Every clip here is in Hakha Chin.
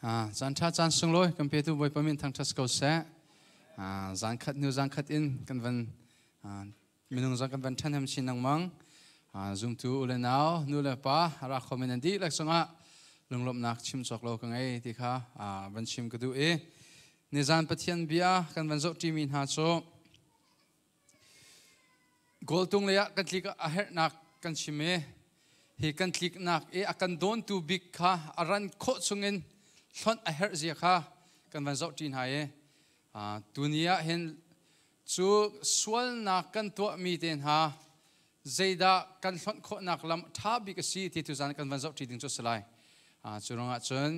Caan ṭha caan sunglawi kan petu Bawipa min thangṭhat ko seh. Zan khat hnu zan khat in kan van minung zong kan van ṭhahnem chin lengmang. Zumtu u le nau, nu le pa, ra kho men an dihlak cungah lunglawmhnak chim cawk lo ka ngei ti kha van chim ka duh i nizan Pathian bia kan van zoh ṭimi hna cu Goaltung lei ah kan tlik a herhnak kan chim i hi kan tliknak i a kan dawntu bik kha a ran khawh chungin hlonh a herh zia kha kan van zoh ṭi hna i tuni ah hin cu sualnak kan tuahmi te hna zeidah kan hlonh khawhnak lam ṭha bik a si ti tuzan kan van zoh ṭi ding cu a si lai. Cu ruangah cun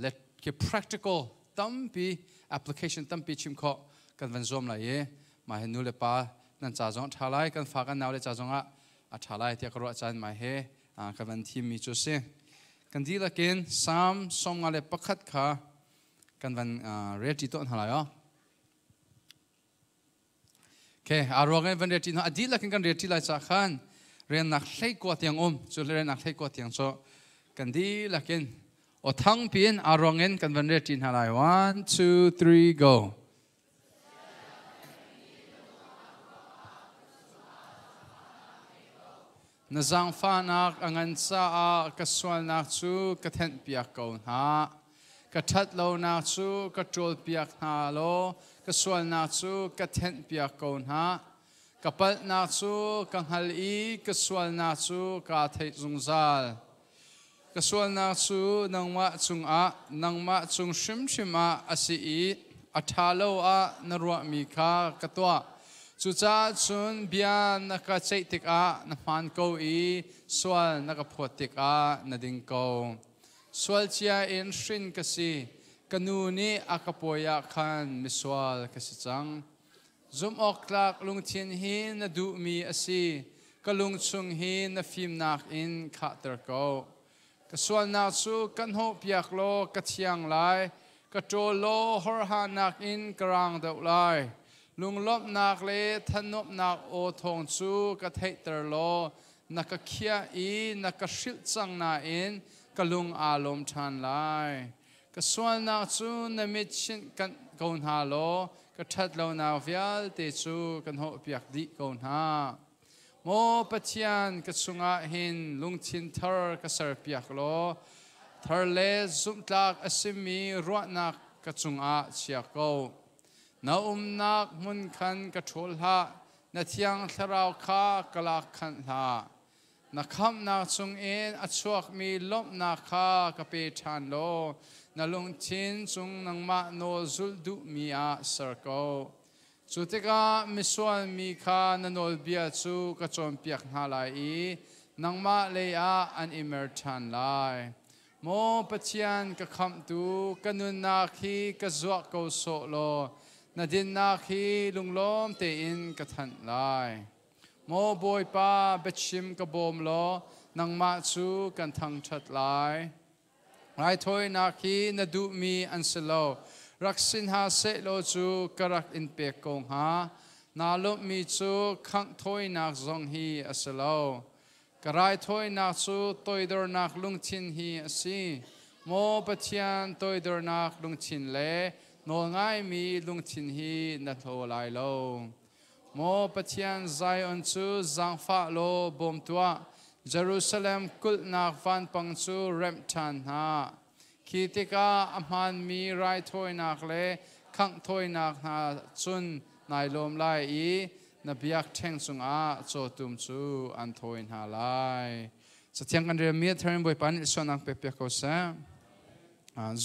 let ke practical tampi application tampi chim khawh kan van zuam lai i mah hi nu le pa nan ca zong ṭha lai kan fa kan nau le ca zongah a ṭha lai tiah ka ruah caan mah he ka van thimmi cu si. Kan dihlak in Psalm 51 kha kan van rel ṭi tawn hna lai aw. Okay, a ruang in van rel ṭi hna a dihlak in kan rel ṭi lai ca khan riannak hlei kua tiang um cu riannak hlei kua tiang cu kan dihlak in aw thang piin a ruang in kan van rel ṭi hna lai. One, two, three, go. Na zaangfahnak a ngan caah ka sualnak cu ka thenhpiak ko hna. Ka ṭhatlonak cu ka ṭawlpiak hna law ka sualnak cu ka thenhpiak ko hna. Ka palhnak cu ka hngal i ka sualnak cu kaa theih zungzal. Ka sualnak cu nangmah cungah, nangmah cung hrimhrim ah a si i a ṭha lo ah na ruahmi kha ka tuah. Cucaah cun bia na ka ceih tikah na hmaan ko i sual na ka phawt tikah na ding ko. Sual cia in hrin ka si, ka nu nih a ka pawi ah khan misual ka si cang. Zumhawktlak lungthin hi na duhmi a si, ka lung chung hi na fimnak in khahter ko. Ka sualnak cu ka hnawhpiak law ka thiang lai, ka ṭawl law horhanak in ka raang deuh lai. Lunglawmhnak le thanuamhnak aw thawng cu ka theihter law na ka khiah i na ka hrilh cang nain ka lung aa lawm ṭhan lai. Ka sualnak cu na mit chinh kanh ko hna law ka ṭhatlonak vialte cu ka hnawhpiak dih ko hna. Maw Pathian, ka chungah hin lungthin thar ka serpiak law thar le zumhtlak a simi ruahnak ka cungah chia ko. Na umnak hmun khan ka ṭhawl hlah, na thiang thlarau kha ka lak khanh hlah. Na khamhnak chungin a chuakmi lawmhnak kha ka pe ṭhan law na lungthin cung nangmah nawl zulh duhmi ah ser ko. Cu tikah misual mi kha na nawlbia cu ka cawnpiak hna lai i nangmah lei ah an i mer ṭhan lai. Maw Pathian ka khamhtu, ka nunnak hi ka zuah ko sawh law na dinnak hi lunglawm tein ka thanh lai. Maw Bawipa, biachim ka bawm law nangmah cu kan thangṭhat lai. Raithawinak hi na duhmi an si lo. Rak si hna sehlaw cu ka rak in pek ko hnga. Naa lawmhmi cu khangh thawinak zong hi a si lo. Ka raithawinak cu toidornak lungthin hi a si. Maw Pathian, toidornak lungthin le nawlngaimi lungthin hi na hlaw lai lo. Maw Pathian, Zion cu zaangfah law bawm tuah. Jerusalem kulhnak vanpang cu remh ṭhan hna. Khi tikah a hmaanmi raithawinak le khangh thawinak hna cun nai lawm lai i na biakṭheng cungah cawtum cu an thawi hna lai. Cathiang kan relmi a thar in Bawipa nih sualnak pek piak ko seh.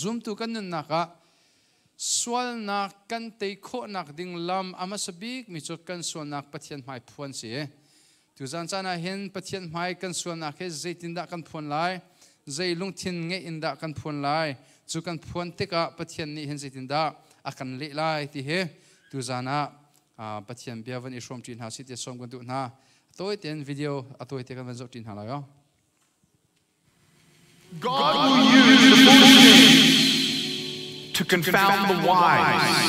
Zumtu kan nunnak ah Sualnak kan tei khawhnak ding lam a hmasa bikmi cu kan sualnak Pathian hmai phuan si. Tuzan caan ah hin Pathian hmai kan sualnak hi zeitindah kan phuan lai? Zei lungthin ngeih in dah kan phuan lai? Cu kan phuan tikah Pathian nih hin zeitindah a kan leh lai ti hi tuzan ah Pathian bia van i hrawm ṭi hna sih ti sawm kan duh hna. A tawi tein video a tawi te kan van zoh ṭi hna lai aw. God will use the foolish things to confound the wise.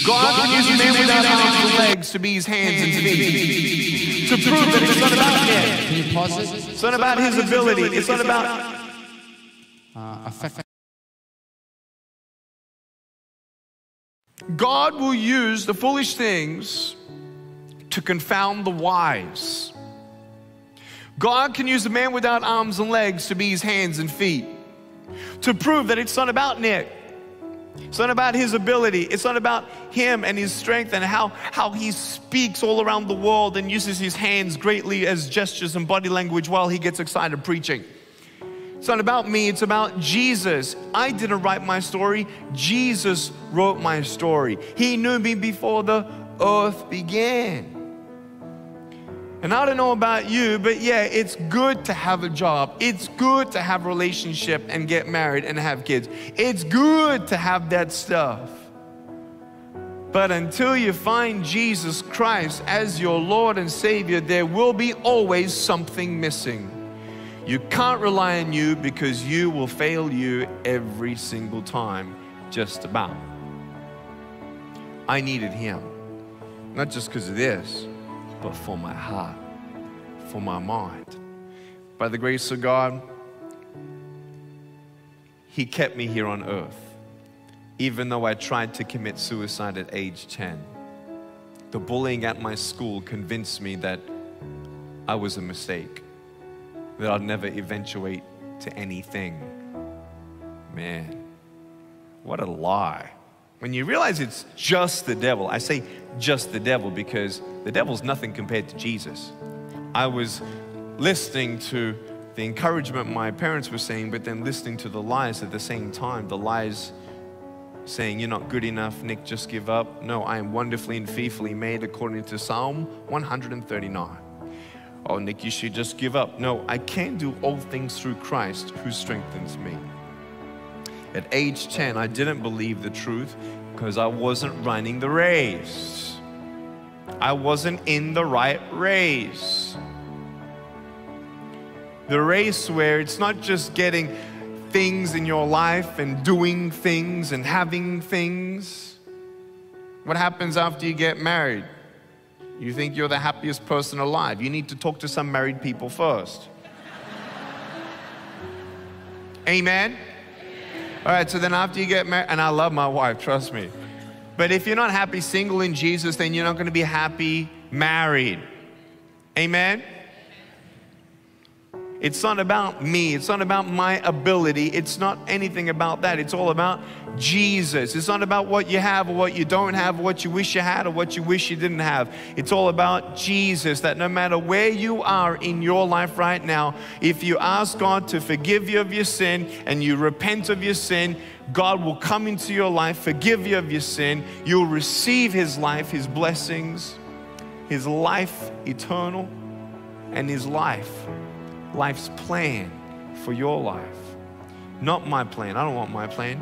God will use a man without arms and legs to be his hands and feet. To prove that it's not about him. Can you pause it? It's not about his ability. It's not about. A fek. God will use the foolish things to confound the wise. God can use a man without arms and legs to be his hands and feet, to prove that it's not about Nick. It's not about his ability. It's not about him and his strength and how, how he speaks all around the world and uses his hands greatly as gestures and body language while he gets excited preaching. It's not about me, it's about Jesus. I didn't write my story, Jesus wrote my story. He knew me before the earth began. And I don't know about you, but yeah, it's good to have a job. It's good to have a relationship and get married and have kids. It's good to have that stuff. But until you find Jesus Christ as your Lord and Savior, there will be always something missing. You can't rely on you because you will fail you every single time, just about. I needed Him, not just because of this, but for my heart, for my mind. By the grace of God, He kept me here on earth, even though I tried to commit suicide at age 10. The bullying at my school convinced me that I was a mistake, that I'd never eventuate to anything. Man, what a lie. When you realize it's just the devil, I say just the devil because the devil's nothing compared to Jesus. I was listening to the encouragement my parents were saying, but then listening to the lies at the same time. The lies saying, You're not good enough, Nick, just give up. No, I am wonderfully and fearfully made according to Psalm 139. Oh, Nick, you should just give up. No, I can do all things through Christ who strengthens me. At age 10, I didn't believe the truth because I wasn't running the race. I wasn't in the right race. The race where it's not just getting things in your life and doing things and having things. What happens after you get married? You think you're the happiest person alive. You need to talk to some married people first. Amen? All right, so then after you get married, and I love my wife, trust me. But if you're not happy single in Jesus, then you're not going to be happy married. Amen? It's not about me. It's not about my ability. It's not anything about that. It's all about Jesus. It's not about what you have or what you don't have, or what you wish you had or what you wish you didn't have. It's all about Jesus, that no matter where you are in your life right now, if you ask God to forgive you of your sin and you repent of your sin, God will come into your life, forgive you of your sin. You'll receive His life, His blessings, His life eternal, and His life. Life's plan for your life. Not my plan. I don't want my plan.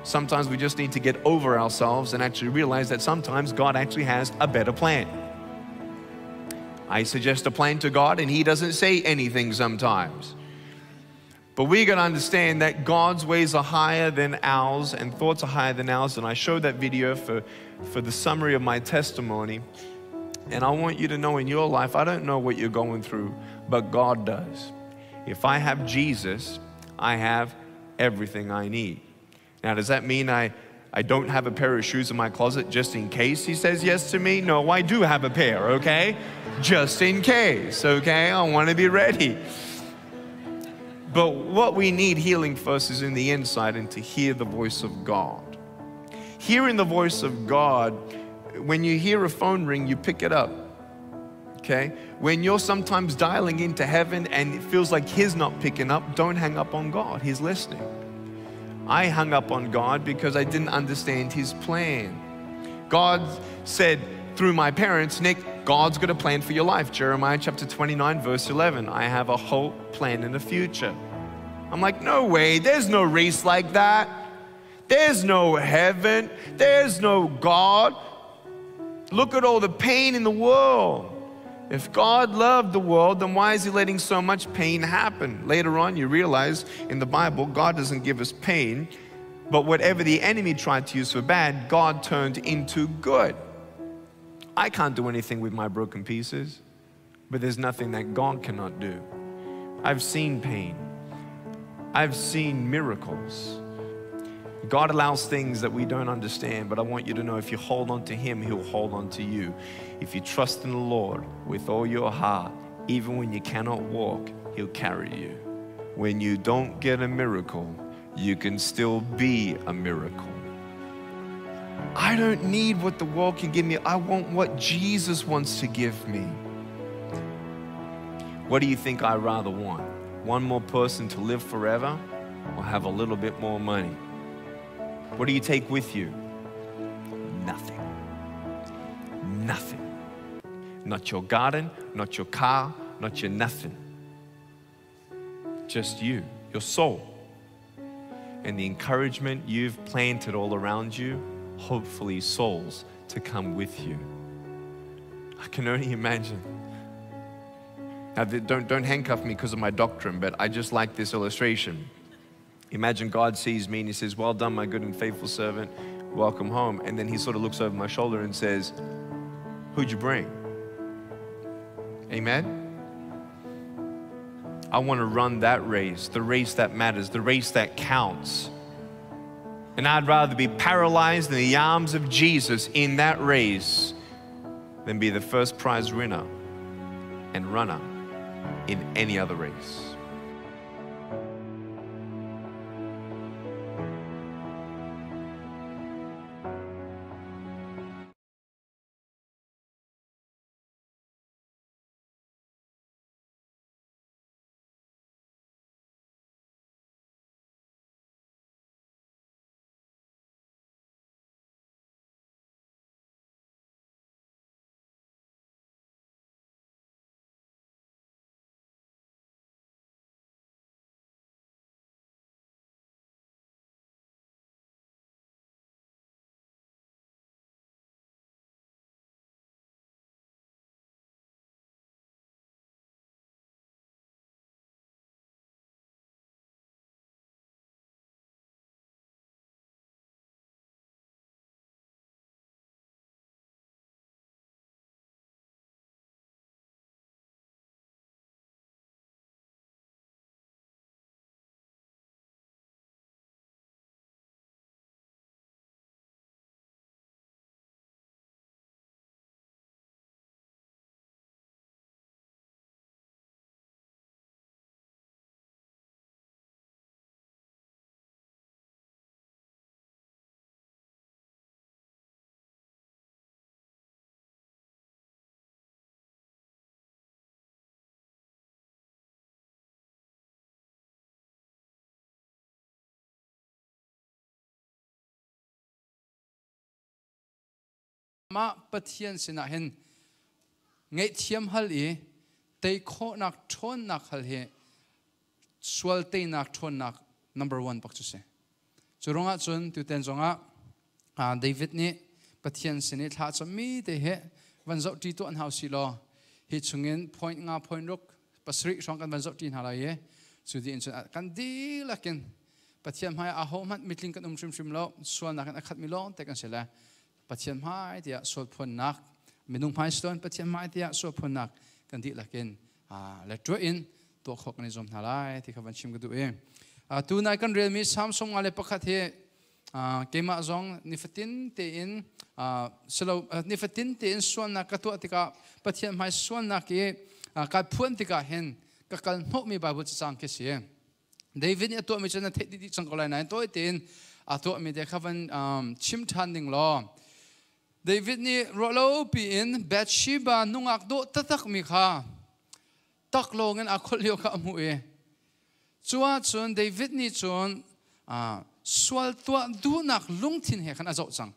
Sometimes we just need to get over ourselves and actually realize that sometimes God actually has a better plan. I suggest a plan to God and He doesn't say anything sometimes. But we got to understand that God's ways are higher than ours and thoughts are higher than ours. And I showed that video for, for the summary of my testimony. And I want you to know in your life, I don't know what you're going through, but God does. If I have Jesus, I have everything I need. Now, does that mean I, I don't have a pair of shoes in my closet just in case he says yes to me? No, I do have a pair, okay? Just in case, okay? I want to be ready. But what we need healing first is in the inside and to hear the voice of God. Hearing the voice of God, when you hear a phone ring, you pick it up. Okay? When you're sometimes dialing into heaven and it feels like He's not picking up, don't hang up on God. He's listening. I hung up on God because I didn't understand His plan. God said through my parents, Nick, God's got a plan for your life. Jeremiah chapter 29, verse 11. I have a whole plan in the future. I'm like, no way, there's no race like that. There's no heaven. There's no God. Look at all the pain in the world. If God loved the world, then why is He letting so much pain happen? Later on, you realize in the Bible, God doesn't give us pain, but whatever the enemy tried to use for bad, God turned into good. I can't do anything with my broken pieces, but there's nothing that God cannot do. I've seen pain. I've seen miracles. God allows things that we don't understand, but I want you to know if you hold on to Him, He'll hold on to you. If you trust in the Lord with all your heart, even when you cannot walk, He'll carry you. When you don't get a miracle, you can still be a miracle. I don't need what the world can give me. I want what Jesus wants to give me. What do you think I rather want? One more person to live forever or have a little bit more money? What do you take with you? Nothing. Nothing. Not your garden, not your car, not your nothing. Just you, your soul. And the encouragement you've planted all around you, hopefully souls to come with you. I can only imagine. Now, don't handcuff me because of my doctrine, but I just like this illustration. Imagine God sees me and He says, well done, my good and faithful servant, welcome home. And then He sort of looks over my shoulder and says, who'd you bring? Amen? I want to run that race, the race that matters, the race that counts. And I'd rather be paralyzed in the arms of Jesus in that race than be the first prize winner and runner in any other race. Ma Pathian sinah hin ngaihthiam hal i tei khawhnak ṭhawnnak hal hi sual teinak ṭhawnnak number one bak cu si. Cu ruangah cun tuten zongah David nih Pathian sin i thla cammi te hi van zoh ṭi tuah hna usih law hi chungin point nga point ruk pasarih hrawng kan van zoh ṭi hna lai i cu dih in cun kan dihlak in Pathian hmai ah aho hmanh mitling kan um hrimhrim lo, sualnak in a khatmi lawng te kan si le Pathian hmai tiah sualphuannak minung hmai si Pathian hmai tiah sualphuannak kan dihlak in le tuah in tuah khawh kan i zuam hna lai ti kha van chim ka duh i tu nai kan relmi Psalm 101 hi keimah zong nifatin tein silo nifatin tein sualnak ka tuah tikah Pathian hmai sualnak i kai phuan tikah hin ka kal hnawhmi Bible cacang khi si. David nih a tuahmi cu na theih dih cang ko lai nain tawi tein a tuahmi te kha van chim ṭhan ding law David nih ruahlo piin Bathsheba nungak dawh taktak mi kha taklawng in a kholh lio kha a hmuh i cu ahcun David nih cun sual tuah duhnak lungthin he khan a zoh cang.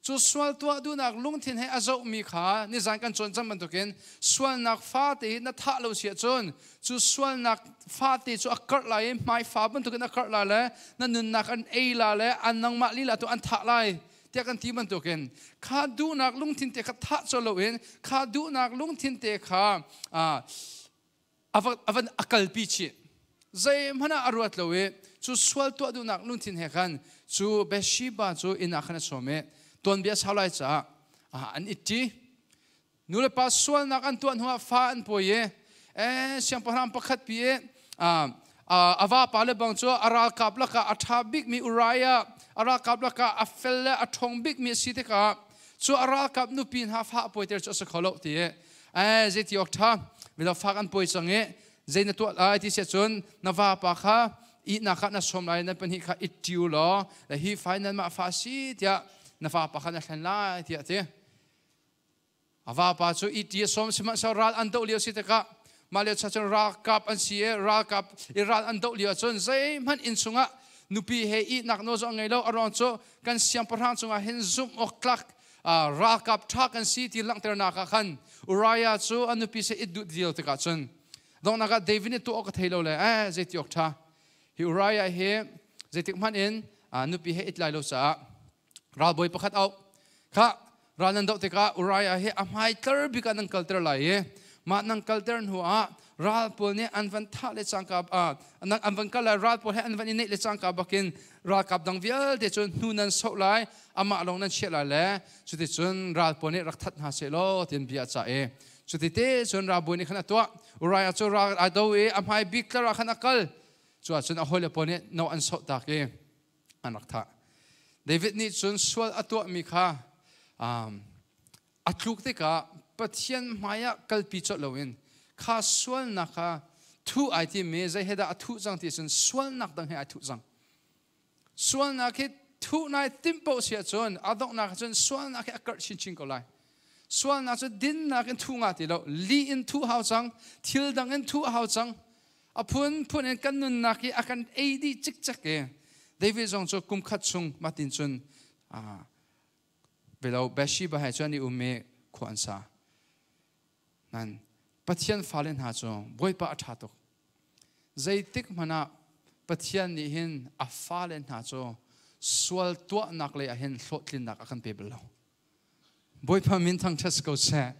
Cu sual tuah duhnak lungthin he a zohmi kha nizan kan cawn cang bantukin sualnak fate hi na thah lo si ahcun cu sualnak fate cu a karh lai i hmaifa bantukin a karh lai le na nunnak an ei la le an nangmah lila tu an thah lai tiah kan ti bantukin kha duhnak lungthin te kha thah colh loin kha duhnak lungthin te kha a van a kalpi chih. Zeihmanh ah a ruat lo i cu sual tuah duhnak lungthin he khan cu Bathsheba cu inn ah khan a sawm i tuanbia sau lai caah an itti. Nu le pa sualnak an tuah hnuah fa an pawi i siangpahrang pakhat pi i A vapa le bang cu a ralkap lakah a ṭha bikmi Uriah, a ralkap lakah a fel le a ṭhawng bikmi a si tikah cu a ralkap nupi hna fa a puaiter cu a si kho lo ti i zeiti awk ṭha milo fak an puai cang i zei na tuah lai ti si ahcun na vapa kha ihnak ah na sawm lai, nan pahnih kha it ṭi u law hi fa nanmah fa a si tiah na vapa kha na hlen lai tiah a ti. A vapa cu it a sawm, sihmanhsehlaw ral an doh lio si tikah mah lio cun ralkap an si i ralkap i ral an doh lio ahcun zeihmanh inn chungah nupi he ihnak nawl zong a ngei lo. A ruang cu kan siangpahrang cungah hin zumh awk tlak ralkap ṭha kan si ti langhternak ah khan Uriah cu a nupi se it duh ti lio tikah cun donghnak ah David nih tuah awk ka thei lo le zeiti awk ṭha, hi Uriah hi zeitik hmanh in nupi he it lai lo caah ralbawi pakhat auh kha ral nan doh tikah Uriah hi a hmai tlar bik ah nan kalter lai i mah nan kalter hnu ah ral pawl nih an van thah le cangka an van kal lai, ral pawl he an van i neih le cangka bakin ralkap dang vialte cu hnu nan soh lai, amah lawng nan chiah lai le cuticun ral pawl nih rak that hna seh law ti'n bia a cah i cuti te cun ralbawi nih khan a tuah. Uriah cu ral a do i a hmai bik tlar ah khan a kal. Cu ahcun a hawile pawl nih no an soh tak i an rak thah. David nih cun sual a tuahmi kha a tluk tikah Pathian hmaiah kalpi colh loin kha sualnak kha thuh ai timi, zei he dah a thuh cang ti cun sualnak dang he ai thuh cang. Sualnak hi thuh nai timh paoh si ahcun a donghnak cun sualnak hi a karh chinchin ko lai. Sualnak cu dinnak in thuh nga ti lo, li in thuh hau cang, thil dang in thuh hau cang. A phunphun in kan nunnak hi a kan ei dih cikcek i David zong cu kum khat chung matin cun velo Bathsheba he cun i um i khua an sa. Nan Pathian fale hna cu Bawipa a ṭha tuk. Zeitik hmanh ah Pathian nih hin a fale hna cu sual tuahnak lei ah hin hlawhtlinnak a kan pe bal lo. Bawipa min thangṭhat si ko seh.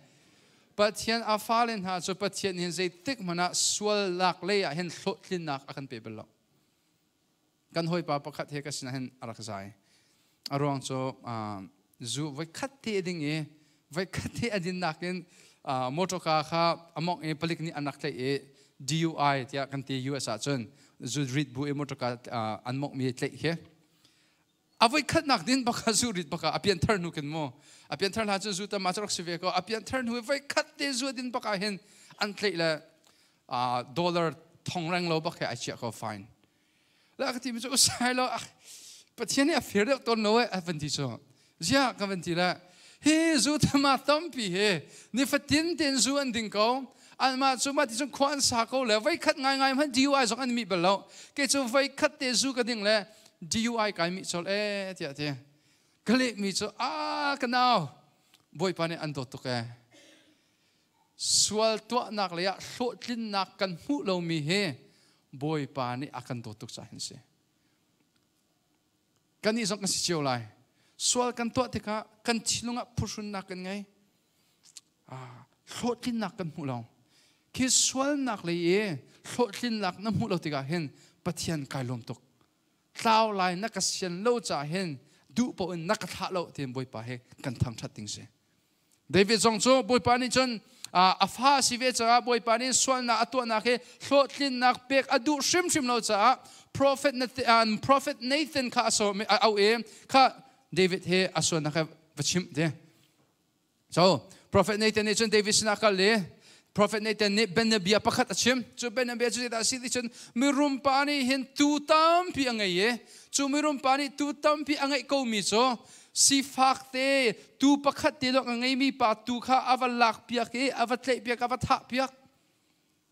Pathian a fale hna cu Pathian hin zeitik hmanh ah sualnak lei ah hin hlawhtlinnak a kan pe bal lo. Kan hawipa pakhat he ka sinah hin a rak zai. A ruang cu zu voi khat te a ding i voi khat te a dinnak in motorka kha a mawngh i palik nih an rak tlaih i DUI tiah kan ti US ahcun zu rit bu i motorka an mawngh mi tlaih khi a voi khatnak din baka zu rit baka a pianthar hnu kin mu a pianthar hlan cun zu tam ah rak si ve ko, a pianthar hnu voi khat te zu din baka hin an tlaih le dollar thong reng lo bak he ai chiah ko fine la ka ti mi cu usai lo, Pathian nih a fir deuh tawn lo e a van ti cu. Zia ka van ti le hi zu thama tampi hi nifatin ten zu an ding ko, anmah cu mah ti cun khua an sa ko le voi khat ngai ngai hmanh DUI zong an mi bal lo, ke cu voi khat te zu ka ding le DUI kai mi chol e tiah ti ka leh mi cu a ka nau, Bawipa nih an dawt tuk e. Sual tuahnak lei ah hlawhtlinnak kan hmuh lomi hi Bawipa nih a kan dawt tuk caah hin si. Kannih zong kan si cio lai. Sual kan tuah tikah kan thinlung ah phuhrunnak kan ngei, hlawhtlinnak kan hmu lo. Khi sualnak lei i hlawhtlinnak na hmuh lo tikah hin Pathian kai lawm tuk, tlau lai na ka sian lo caah hin duh paoh in na ka thlah lo tiin Bawipa he kan thangṭhat ding si. David zong cu Bawipa nih cun a fa a si ve caah Bawipa nih sualnak a tuahnak hi hlawhtlinnak pek a duh hrimhrim lo caah Prophet Nathan kha a sawm a auh i kha David he a sualnak he va chimh ti. So Prophet Nathan nih cun David sinah kal i Prophet Nathan nih bianabia pakhat a chim. Cu bianabia cu zeidah a si ti cun mirum pa nih hin tuu tampi a ngei i cu mirum pa nih tuu tampi a ngeih komi cu sifak te tuu pakhat te lawng a ngeimi pa tuu kha a va lak piak i a va tlaih piak, a va thah piak.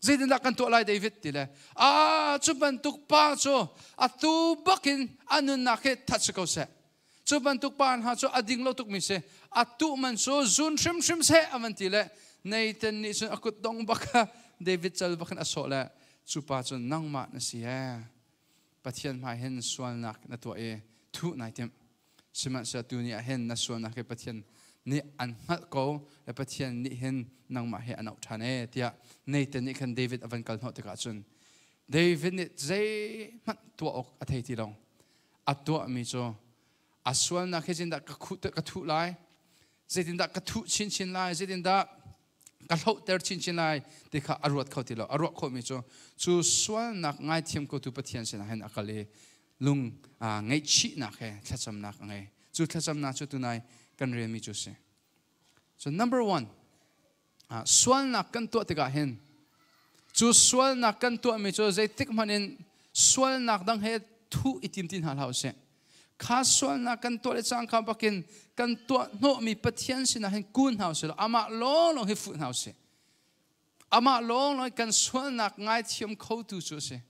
Zeitindah kan tuah lai, David ti le a cu bantuk pa cu a tu bakin a nunnak hi that si ko seh. Cu bantuk pa hna cu a ding lo tukmi si, a tuh man cu zun hrimhrim seh a van ti le Nathan nih cun a kut dong bak kha David cal bak in a sawh le cu pa cu nangmah na si ee, Pathian hmai hin sualnak na tuah i thuh nai timh, sihmanhsehlaw tu ni ah hin na sualnak hi Pathian nih an hngalh ko le Pathian nih hin nangmah he an auh ṭhan ee tiah Nathan nih khan David a van kal hnawh tikah cun David nih zeihmanh tuah awk a thei ti lo. A tuahmi cu a sualnak hi zeitindah ka thuh lai, zeitindah ka thuh chinchin lai, zeitindah Ka hlohter chinchin lai ti kha a ruat kho ti lo. A ruah khawhmi cu cu sualnak ngaithiam kotu Pathian sinah hin a kal i lung ngaihchihnak he thlacamnak a ngei. Cu thlacamnak cu tunai kan relmi cu si. So number one, sualnak kan tuah tikah hin cu sualnak kan tuahmi cu zeitik hmanh in sualnak dang he thuh i tim ti hna hlah usih. Kha sualnak kan tuah le cangka bakin kan tuah hnawhmi Pathian sinah hin kun hna usih law amah lawnglawng hi fuh hna usih. Amah lawnglawng kan sualnak ngaithiam khotu cu a si.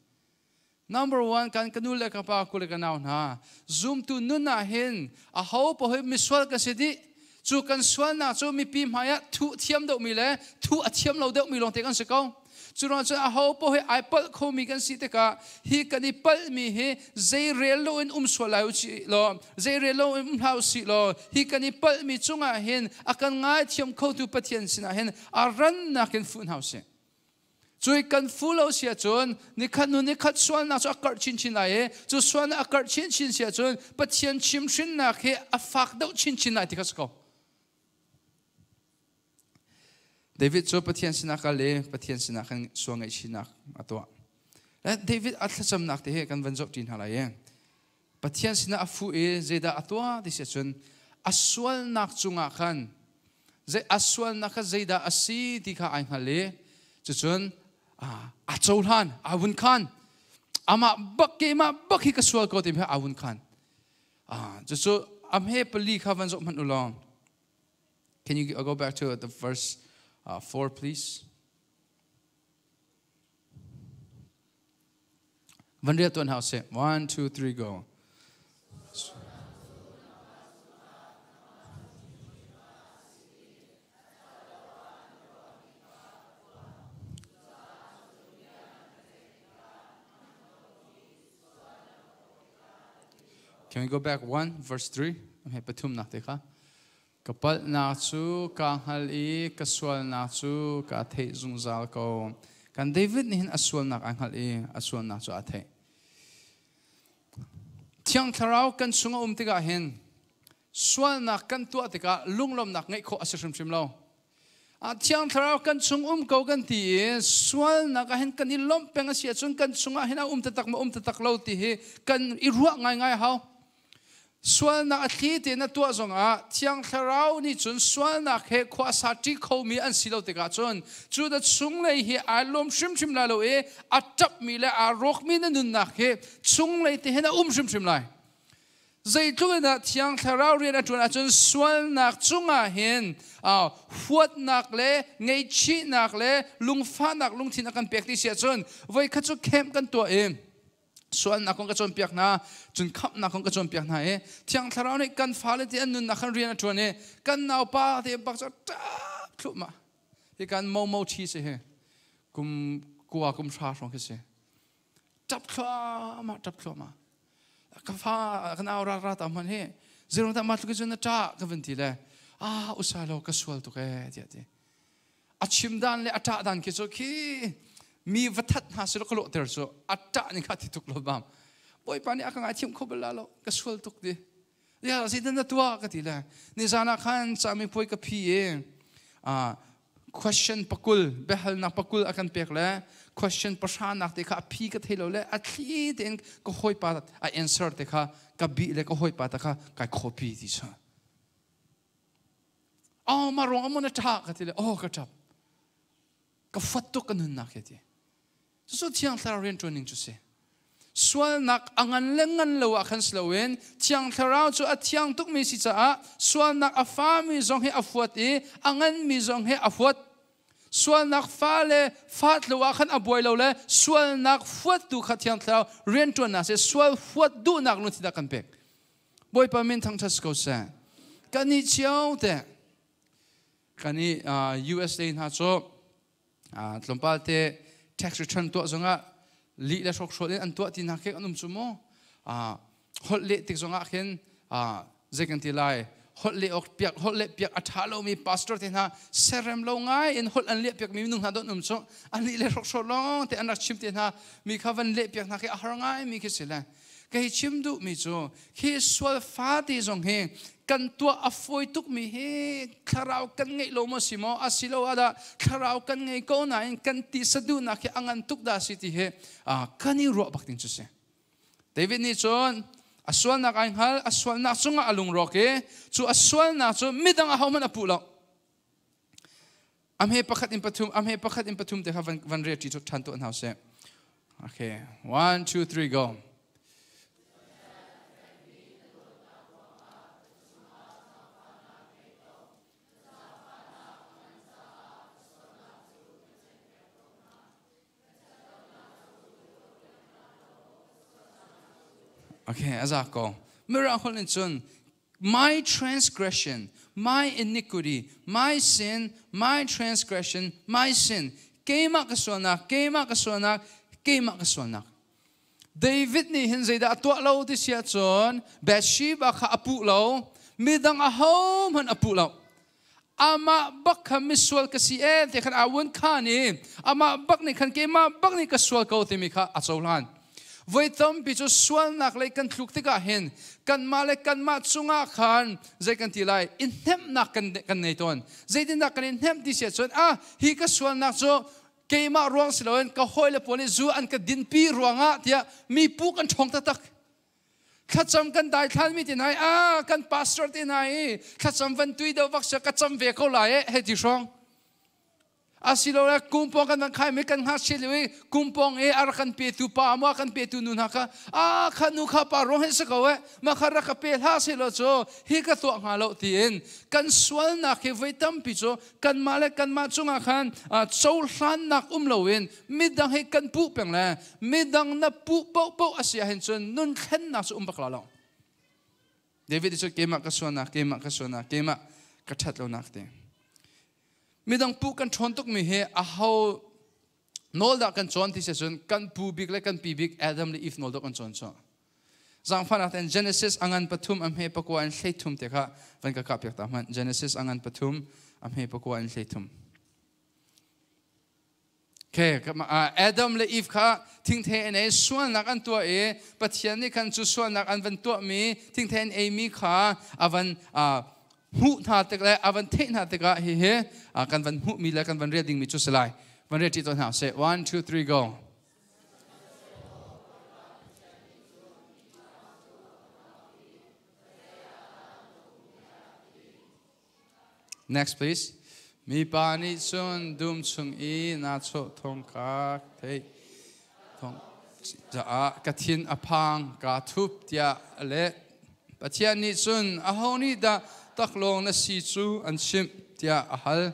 Number one, kan ka nu le ka pa ku le ka nau hna, zumtu nun ah hin aho paoh misual kan si dih. Cu kan sualnak cu mipi hmai ah thuh thiam deuhmi le thuh a thiam lo deuhmi lawngte kan si ko. Cu ruang cun aho paoh hi ai palh khomi kan si tikah hi kan i palhmi hi zei rel loin um sual lai u si law, zei rel loin um hlah u sih law, hi kan i palhmi cungah hin a kan ngaithiam khotu Pathian sinah hin a rannak in fuh hna u sih. Cui kan fu lo si ahcun nikhat hnu nikhat sualnak cu a karh chinchin lai i cu sualnak a karh chinchin si ahcun Pathian chimhrinnak hi a fak deuh chinchin lai ti kha si ko. David cu Pathian sinah kal i Pathian sinah khan sual ngaihchihnak a tuah. David a thlacamnak te hi kan van zoh ṭi hna lai i Pathian sinah a fuh i zeidah a tuah ti si ahcun a sualnak cungah khan zei a sualnak kha zeidah a si ti kha ai hngal i cucun a cohlan a vun khan amah bak keimah bak hi ka sual ko timi kha a vun khan cucu a hme pali kha van zoh hmanh u law. Can you go back to the verse 4, please? Van riat tuan hau seh. 1, 2, 3, go. Can we go back 1, verse 3? Pathum nak te kha. Ka palhnak cu kaa hngal i ka sualnak cu kaa theih zungzal ko. Kan David nih hin a sualnak aa hngalh i a sualnak cu aa theih. Thiang Thlarau kan chung a um tikah hin sualnak kan tuah tikah lunglawmnak ngeih khawh a si hrimhrim lo. Thiang Thlarau kan chung um ko kan ti i sualnak ah hin kan i lawmh peng a si ahcun kan chungah hin a um taktak maw um taktak lo ti hi kan i ruah ngaingai hau. Sualnak a thli tein a tuah zongah Thiang Thlarau nih cun sualnak he khua a sa ṭi khomi an si lo tikah cun cu na chunglei hi ai lawm hrimhrim lai lo i a ṭapmi le aa rawkmi na nunnak hi chunglei te hin a um hrimhrim lai. Zeitluk in dah Thiang Thlarau rian a ṭuan ahcun sualnak cungah hin huatnak le ngaihchihnak le lungfahnak lungthin a kan pek ti si ahcun voikhat cu camp kan tuah i sualnak kong ka cawnpiak hna, cun khamhnak kong ka cawnpiak hna i Thiang Thlarau nih kan fale ti an nunnak khan rian a ṭuan i kan naupa te bak cu ṭap thluahmah hi kan mo mo ṭhi si hi kum kua kum hra hrawng khi si ṭap thluahmah, ṭap thluahmah. Ka fa kan au ra ra ta hman hi zero ta ma tluk cun na ṭah ka van ti le ah usa lo ka sual tuk e tiah ti a chim dan le a ṭah dan khi cu khi mi va that hna silo ka lawhter cu a ṭah ning kha thi tuk lo bam Bawipa nih a ka ngaithiam kho bal la lo, ka sual tuk ti ya zeitin na tuah ka ti le nizan ah khan cami puai ka phi i question pakul biahalnak pakul a kan pek le question pahra nak te kha a phi ka thei lo le a thli tein ka hawipa a answer te kha ka bih le ka hawipa ta kha kai copy ti sa. Oh, ma rong amon a ṭha ka ti le oh ka ṭap. Ka fat tuk ka nunnak hi ti. Cucu Thiang Thlarau rianṭuan ning cu si. Sualnak a ngan le ngan lo ah khan si loin Thiang Thlarau cu a thiang tukmi si caah sualnak a fami zong hi a fuat i a nganmi zong hi a fuat. Sualnak fa le fat lo ah khan a buai lo le sualnak fuattu kha Thiang Thlarau rianṭuannak si sual fuat duhnak lungthin a kan pek. Bawipa min thangṭhat si ko seh. Kan i cio te kan i USA hna cu tlawmpal te tax return tuah zongah lih le hrokhrawl in an tuah ti hna khi an um cu mu. Holh leh tik zongah khin zei kan ti lai, holh leh awk piak holh leh piak a ṭha lomi pastor te hna serem lo ngai in holh an leh piak mi minung hna don um cu an lih le hrokhrawl lawng te an rak chim te hna mi kha van leh piak hna khi a har ngai mi khi si le. Kei chim duh mi cu khi sual fate zong hi kan tuah a fawi tuk mi hi thlarau kan ngeih lo maw si maw, asilo ah dah thlarau kan ngei ko nain kan ti saduhnak hi a ngan tuk dah si ti hi kan i ruah bak ding cu si. David nih cun a sualnak ai hngal, a sualnak cungah a lungrawk i cu a sualnak cu midang ahohmanh a puh lo. Amhe pakhat in pathum, amhe pakhat in pathum te kha van van re ṭi ṭhan tuah hna usih. Okay, 1, 2, 3, go. Okay, a za ko. Mirang holh in cun my transgression, my iniquity, my sin, my transgression, my sin. Keimah ka sualnak, keimah ka sualnak, keimah ka sualnak. David nih hin zeidah a tuah lo ti si ahcun Bathsheba kha a puh lo, midang ahohmanh a puh lo. Amah bak kha misual ka si e ti khan a vun khan i amah bak nih khan keimah bak nih ka sual ko timi kha a cohlan. Voi tampi cu sualnak lei kan thluk tikah hin kanmah le kanmah cungah khan zei kan ti lai, i hnemhnak kan nei tawn. Zeitindah kan i hnemh ti si ahcun, ah, hi ka sualnak cu keimah ruang si loin ka hawile pawl nih zu an ka dinpi ruangah tiah mi pu kan ṭhawng taktak. Thlacam kan daithlan mi te hna i, ah, kan pastor te hna i thlacam van tui deuh vak sia ka cam ve ko lai e hei ti hrawng. Asilole kumpong kan van khai mi kan ngakchia lio i kumpong i a rak kan petu pa maw, kan petu nu hna kha, ah, kha nu kha pa ruang hin si ko eh, mah kha rak ka pe hlah seh law cu hi ka tuah hnga lo tiin kan sualnak hi voi tampi cu kanmah le kanmah cungah khan cohlannak um loin midang hi kan puh peng le midang na puh paohpaoh a si ahhin cun nun thlennak cu um bak la lo. David cu keimah ka sualnak, keimah ka sualnak, keimah ka ṭhat lonak te. Midang puh kan ṭhawn tukmi hi aho nawl dah kan cawn ti si cun kan pu bik le kan pi bik Adam le Eve nawl dah kan cawn cu. Zaangfahnak ten Genesis angan pathum a hme pakua in hleithum te kha van ka kah piak ta hmanh. Genesis angan pathum a hme pakua in hleithum. Okay, Adam le Eve kha thingthei an ei, sualnak an tuah i Pathian nih khan cu sualnak an van tuahmi thingthei an eimi kha a van hmuh hna tik le a van theih hna tikah hihi kan van hmuhmi le kan van rel dingmi cu si lai. Van rel ṭi tuah hna usih. 1, 2, 3, go. Next please. Mipa nih cun dum chung i naa chawh thawng ka theih thawng caah ka thin a phang, kaa thup tiah a leh. Pathian nih cun, aho nih dah taklawng na si cu an chimh tiah a hal.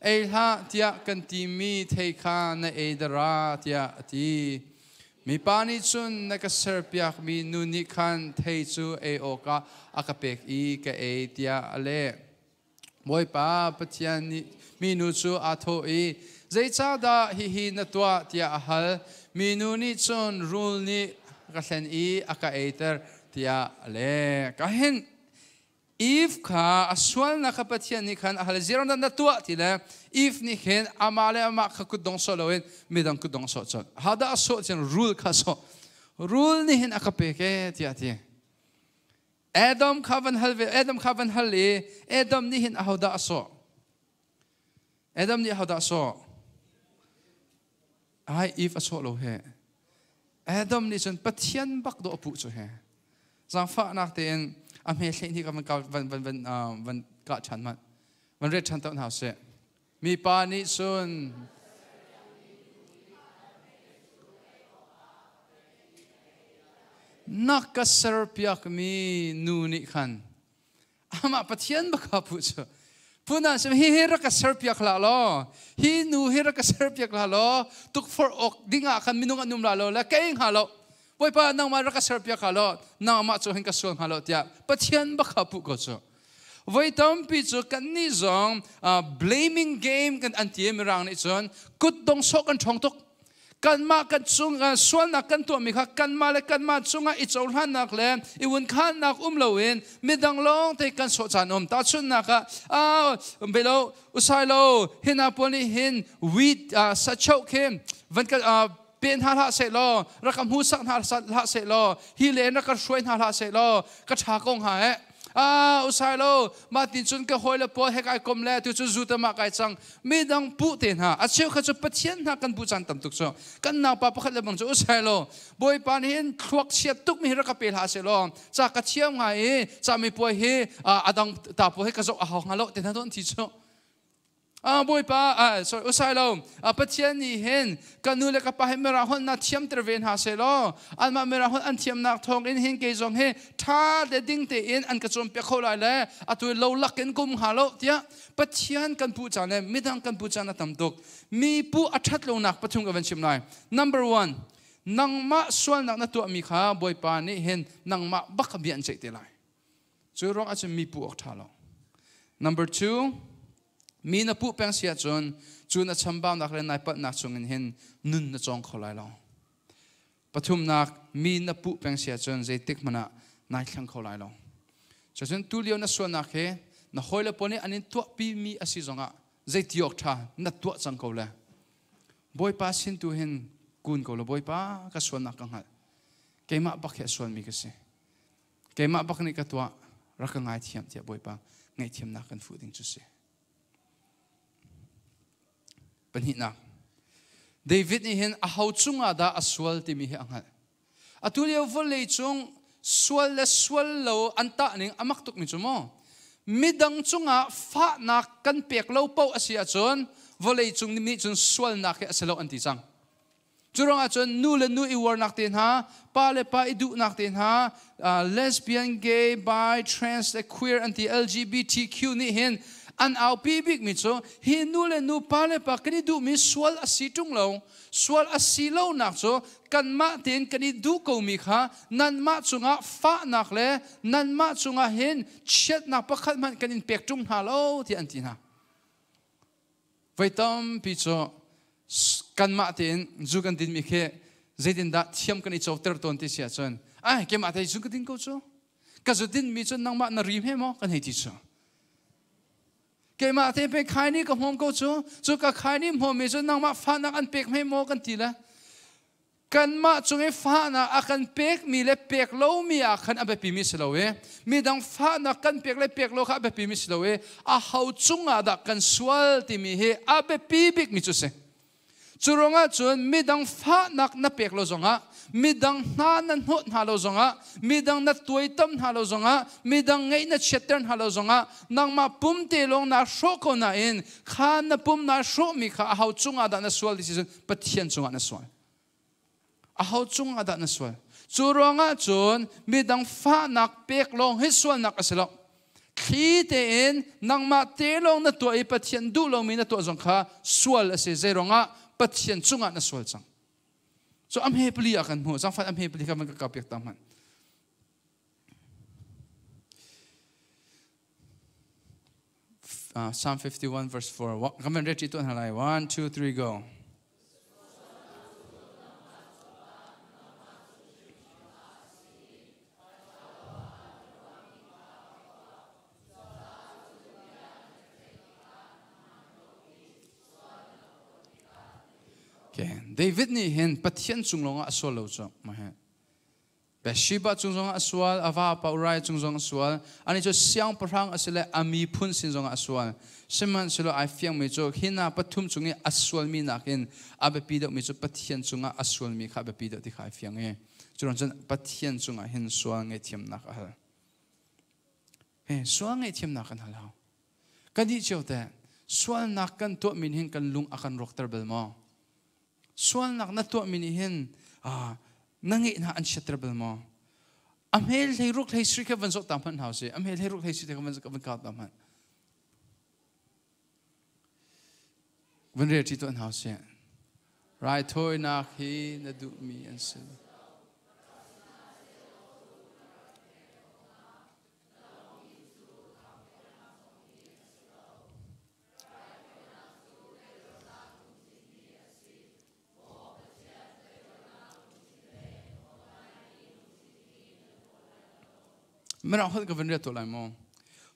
Ei hlah tiah kan timi thei kha na ei dara tiah a ti. Mipa nih cun, na ka serpiakmi nu nih khan thei cu ei awkah a ka pek i ka ei tiah a leh. Bawipa Pathian nih minu cu aa thawh i, zeicahdah hihi na tuah tiah a hal. Minu nih cun, rul nih a ka hlen i a ka eiter tiah a leh. Ka hin Eve kha a sualnak kha Pathian nih khan a hal, ziarang dah na tuah ti le Eve nih khin amah le amah kha kutdong sawh loin midang kutdong sawh colh. Hodah a sawh cun rul kha sawh. Rul nih hin a ka pek e tiah a ti. Adam kha van hal ve, Adam kha van hal i Adam nih hin ahodah a sawh? Adam nih ahodah a sawh? Ai, Eve a sawh lo he. Adam nih cun Pathian bak dawh a puh cu he. Zaangfahnak tein a hme thleih ni ka van van van van van kah ṭhan hmanh. Van ret ṭhan tawn hna sih. Mipa nih cun na ka serpiakmi nu nih khan amah Pathian baka puh cu puna sim hi hi rak ka serpiak hlah law, hi nu hi rak ka serpiak hlah law, tukforh awk dingah khan minung an um la lo le kei hnga lo, Bawipa, nangmah rak ka serpiak hlah law nangmah cu hin ka sual hnga lo tiah Pathian baka puh ko cu. Voi tampi cu kan nih zong blaming game kan an ti. Mirang nih cun kut dong sawh kan ṭhawng tuk. Kanmah kan cung sualnak kan tuahmi kha kanmah le kanmah cungah i cohlannak le i wunkhannak um loin midang lawng te kan sawh caan um. Tahchunhnak ah, belo usai lo hina pawl nih hin wheat sachoh khi van kan Pe hna hlah seh law, rak ka hmusak hna hlah seh law, hi len rak ka hruai hna hlah seh law, ka ṭha ko hnga eh. Ah, usai lo, mah tin cun ka hawi le pawl he kai kom le tu cu zu te mah kai cang. Mi dang puh te hna. A cheu kha cu Pathian hna kan puh caan tam tuk cu. Kan naupa pakhat le bang cu usai lo. Bawipa nih hin thluak chiat tuk mi hi rak ka pe hlah seh law, ca ka thiam ngai i ca mi puai hi adang ta puai hi ka zoh a hau hnga lo te hna tu an thi cu. Ah Bawipa, ah sorry, usai lo. Ah, Pathian nih hin ka nu le ka pa hi mirang holh na thiamter ve hna seh law anmah mirang holh an thiamnak thawng in hin kei zong hi ṭha le ding tein an ka cawnpiak kho lai le atu lo lak in kum hnga lo tiah Pathian kan puh caan le midang kan puh caan a tam tuk. Mi puh a ṭhat lonak pathum ka van chim lai. Number one, nangmah sualnak na tuahmi kha Bawipa nih hin nangmah bak bia an ceih te lai. Cu ruang ahcun mi puh awk ṭha lo. Number two, mi na puh peng si ahcun cu na chambaunak le nai palhnak chungin hin nun na cawng kho lai lo. Pathumnak, mi na puh peng si ahcun zeitik hmanh ah nai thleng kho lai lo. Cucun tulio na sualnak hi na hawile pawl nih an in tuahpi mi a si zongah zeiti awk ṭha na tuah cang ko le Bawipa sin tu hin kun ko law Bawipa ka sualnak ka hngalh. Keimah bak hi a sualmi ka si. Keimah bak nih ka tuah, rak ka ngaithiam tiah Bawipa ngaihthiamnak kan fuh ding cu si. Pahnihnak, David nih hin aho cungah dah a sual timi hi a hngalh. Atu lio vawlei cung sual le sual lo an tah ning a mak tukmi cu maw? Midang cungah fahnak kan pek lo paoh a si ahcun vawlei cung nih cun sualnak hi a si lo an ti cang. Cu ruangah cun nu le nu i uarnak te hna, pa le pa i duhnak te hna, lesbian, gay, bi, trans le queer an ti LGBTQ nih hin an aupi bikmi cu hi nu le nu, pa le pa kan i duhmi sual a si ṭung lo. Sual a si lonak cu kanmah tein kan i duh komi kha nanmah cungah fahnak le nanmah cungah hin chiatnak pakhat hmanh kan in pek ṭung hna lo tiah an ti hna. Voi tampi cu kanmah tein zu kan dinmi khi zeitindah thiam kan i coter tawn ti si ahcun ai keimah te zu ka din ko cu ka zu dinmi cu nangmah na rim he maw kan hei ti cu keimah te pe khai ni ka hmawm ko cu cu ka khai ni hmawmmi cu nangmah fahnak an pek hme maw kan ti le Kanmah cung i fahnak a kan pekmi le pek lomi ah khan a biapimi si lo i midang fahnak kan pek le pek lo kha a biapimi si lo i aho cungah dah kan sual timi hi a biapi bikmi cu si. Cu ruangah cun midang fahnak na pek lo zongah, midang hna na hnawh hna lo zongah, midang na tuaitam hna lo zongah, midang ngeih na chiatter hna lo zongah, nangmah pum te lawng naa hrawh ko nain kha na pum naa hrawhmi kha aho cungah dah na sual ti si cun Pathian cungah na sual. Aho cungah dah na sual? Cu ruangah cun midang fahnak pek lawng hi sualnak a si lo. Thli tein nangmah te lawng na tuah i Pathian duh lomi na tuah zong kha sual a si. Zei ruangah Pathian cungah na sual cang. Cu a hme pali ah kan hmuh. Zangfat a hme pali kha van ka kau piak ta hmanh. Psalm 51 verse 4. Kan van read tuah hna lai. 1, 2, 3, go. Okay. David nih hin Pathian cung lawngah a sual lo cu. Bathsheba cung zongah a sual, a vapa Uriah cung zong a sual. Ani cu siangpahrang a si le a miphun sin zongah a sual. Sihmanhsehlaw ai fiangmi cu hi hna pathum cung i a sualmi nakin a biapi deuhmi cu Pathian cungah a sualmi kha a biapi deuh ti kha ai fiang i cu ruang cun Pathian cungah hin sual ngaihthiamnak a hal. He sual ngaihthiamnak kan hal hau. Kan nih cio teh sualnak kan tuahmi hin kan lung a kan rawkter bal maw? Sualnak na tuahmi nih hin na ngeih hna an chiatter bal maw? A hmel hlei ruk hlei sri kha van zoh ta hmanh hau si. A hmel hlei ruk hlei sri kha van kau ta hmanh. Van rel ṭi tuah hau si. Raithawinak hi na duhmi an si.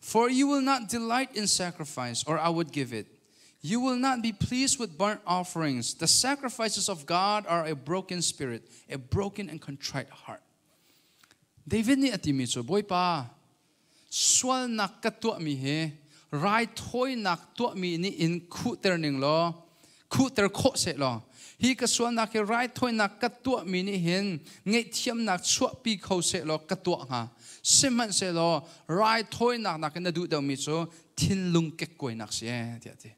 For you will not delight in sacrifice, or I would give it. You will not be pleased with burnt offerings. The sacrifices of God are a broken spirit, a broken and contrite heart. David nih a timi cu Bawipa sualnak ka tuahmi hi raithawinak tuahmi nih in khuhter ning law khuhter khawh seh law hi ka sualnak hi raithawinak ka tuahmi nih hin ngaihthiamnak chuahpi kho seh law ka tuah hnga sihmanhsehlaw raithawinak nakin na duh deuhmi cu thinlung kekkuainak si ee tiah a ti.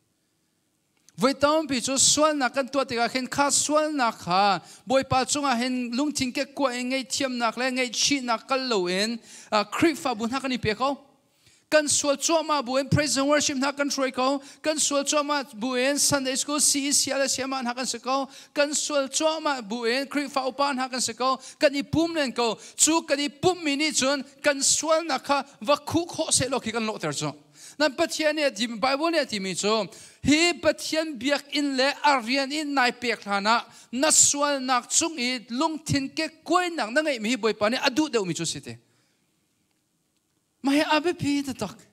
Voi tampi cu sualnak kan tuah tikah khin kha sualnak kha Bawipa cungah hin lungthin kekkuai in ngaihthiamnak le ngaihchihnak kal loin Khrihfabu hna kan i pe ko. Kan sual cuahmah bu in praise and worship hna kan hruai ko. Kan sual cuahmah bu in Sunday school CEC le CMA hna kan si ko. Kan sual cuahmah bu in Khrihfa upa hna kan si ko. Kan i pum len ko. Cu kan i pummi nih cun kan sualnak kha va khuh khawh seh law khi kan lawhter cu. Nan Pathian nih a ti Bible nih a timi cu hi Pathian biakinn le a rian in nai pek hlan ah na sualnak cung i lungthin kekkuainak na ngeihmi hi Bawipa nih a duh deuhmi cu si te. Mah hi a biapi taktak.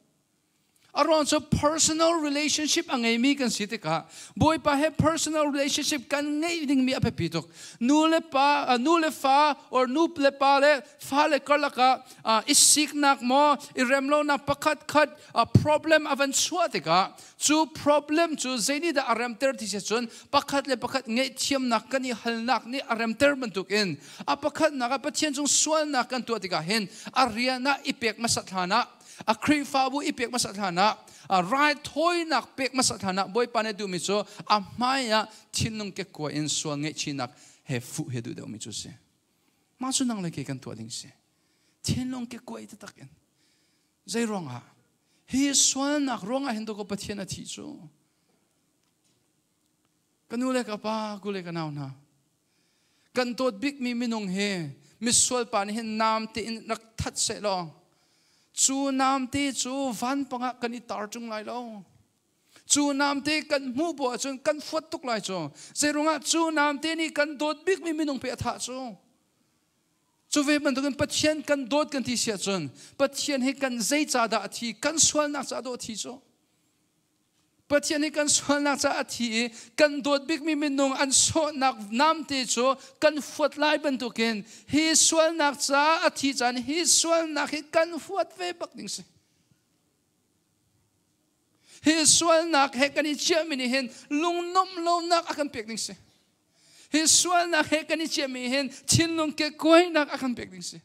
A ruang cu personal relationship a ngeimi kan si tikah Bawipa he personal relationship kan ngeih dingmi a biapi tuk. Nu le pa, nu le fa or nu le pa le fa le karlak ah i siknak maw i remlonak pakhat khat problem a van chuah tikah cu problem cu zeinih dah a remter ti si cun pakhat le pakhat ngaihthiamnak kan i halnak nih a remter bantukin A pakhatnak ah Pathian cung sualnak kan tuah tikah hin a rian ah i pek hmasat hlan ah a Khrihfabu i pek hmasat hlan ah a raithawinak pek hmasat hlan ah Bawipa nih duhmi cu a hmai ah thinlung kekkua in sual ngaihchihnak he fuh he duh deuhmi cu si. Mah cu nang le kei kan tuah ding si. Thinlung kekkua i taktak in zei ruangah hi sualnak ruangah hin dawkaw Pathian a thih cu ka nu le ka pa ku le ka nau hna Kan dawt bikmi minung hi misual pa nih hin namte in rak that seh law cu namte cu vanpang ah kan i tar ṭung lai lo. Cu namte kan hmuh bu ahcun kan fuat tuk lai cu. Zeirungah cu namte nih kan dawt bikmi minung pe a thah cu. Cu ve bantukin Pathian kan dawt kan ti si ahcun Pathian hi kan zei ca dah a thi, kan sualnak ca dawh a thi cu. Pathian nih kan sualnak caah a thi i kan dawt bikmi minung an sawhnak namte cu kan fuat lai bantukin hi sualnak caah a thi caan hi sualnak hi kan huat ve bak ding si. Hi sualnak he kan i chiahmi nih hin lungnomh lonak a kan pek ding si. Hi sualnak he kan i chiahmi hin thinlung kekuainak a kan pek ding si.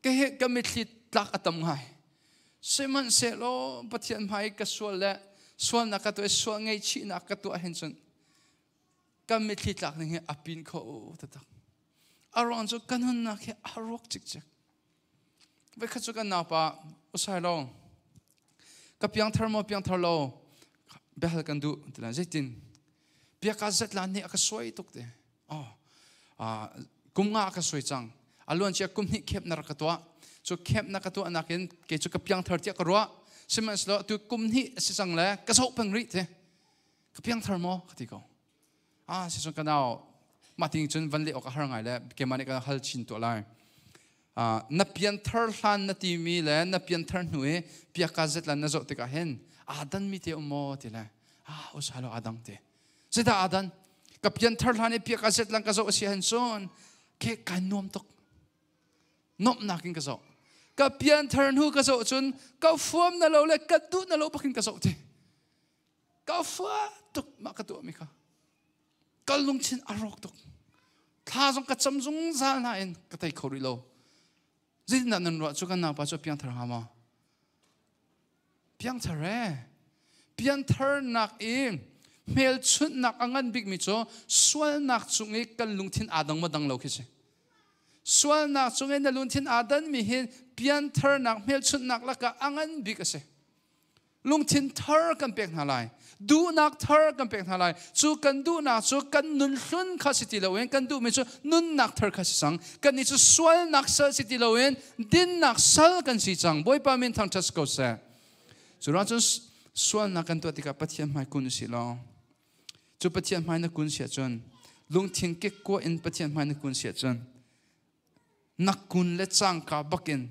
Ka he ka mitthli tlak a tam ngai. Sihmanhsehlaw Pathian hmai ka sual le sualnak ka tuah sual ngaihchihnak ka tuah hin cun ka mitthli tlak ning hi a pin kho taktak. A ruang cu ka nunnak hi a ruak cikcek. Voikhat cu kan naupa usai lo ka piangthar maw piangthar lo biahal kan duh ti la zeitin biaka zetlan nih a ka suai tuk te oh kum nga a ka suai cang a luan cia kum hnih khep na rak ka tuah cu khep na ka tuah nakin kei cu ka piangthar tiah ka ruah sihmanhsehlaw tu kum hnih a si cang le ka zoh peng rih te ka piangthar maw ka ti ko ah si cun ka nau mah ting cun van leh awk a har ngai le keimah nih ka hal chin tuah lai na pianthar hlan na timi le na pianthar hnu i piaka zetlan na zoh tikah hin aa dan mi te um maw ti le ah usalo aa dang te zeidah aa dan ka pianthar hlan i piaka zetlan ka zoh a si han cun ke kai nuam tuk nomhnak in ka zoh ka pianthar hnu ka zoh cun ka fuam na lo le ka duh na lo bakin ka zoh ti Ka fua tuk mah ka tuahmi kha. Ka lungthin a rawk tuk. Thla zong ka cam zungzal nain ka tei kho rih lo. Zeitindah nan ruah cu kan naupa cu a piangthar hnga maw? Piangthar ee. Piantharnak i hmelchunhnak a ngan bikmi cu sualnak cung i kan lungthin aa dang maw dang lo khi si. Sualnak cung i na lungthin aa danmi hi piantharnak hmelchunhnak lakah a ngan bik a si. Lungthin thar kan pek hna lai. Duhnak thar kan pek hna lai. Cu kan duhnak cu kan nun hlun kha si ti loin kan duhmi cu nunnak thar kha si cang. Kannih cu sualnak sal si ti loin dinnak sal kan si cang. Bawipa min thangṭhat si ko seh. Cu ruang cun sualnak kan tuah tikah Pathian hmai kun usih law cu Pathian hmai na kun si ahcun lungthin kekkuah in Pathian hmai na kun si ahcun na kun le cangka bakin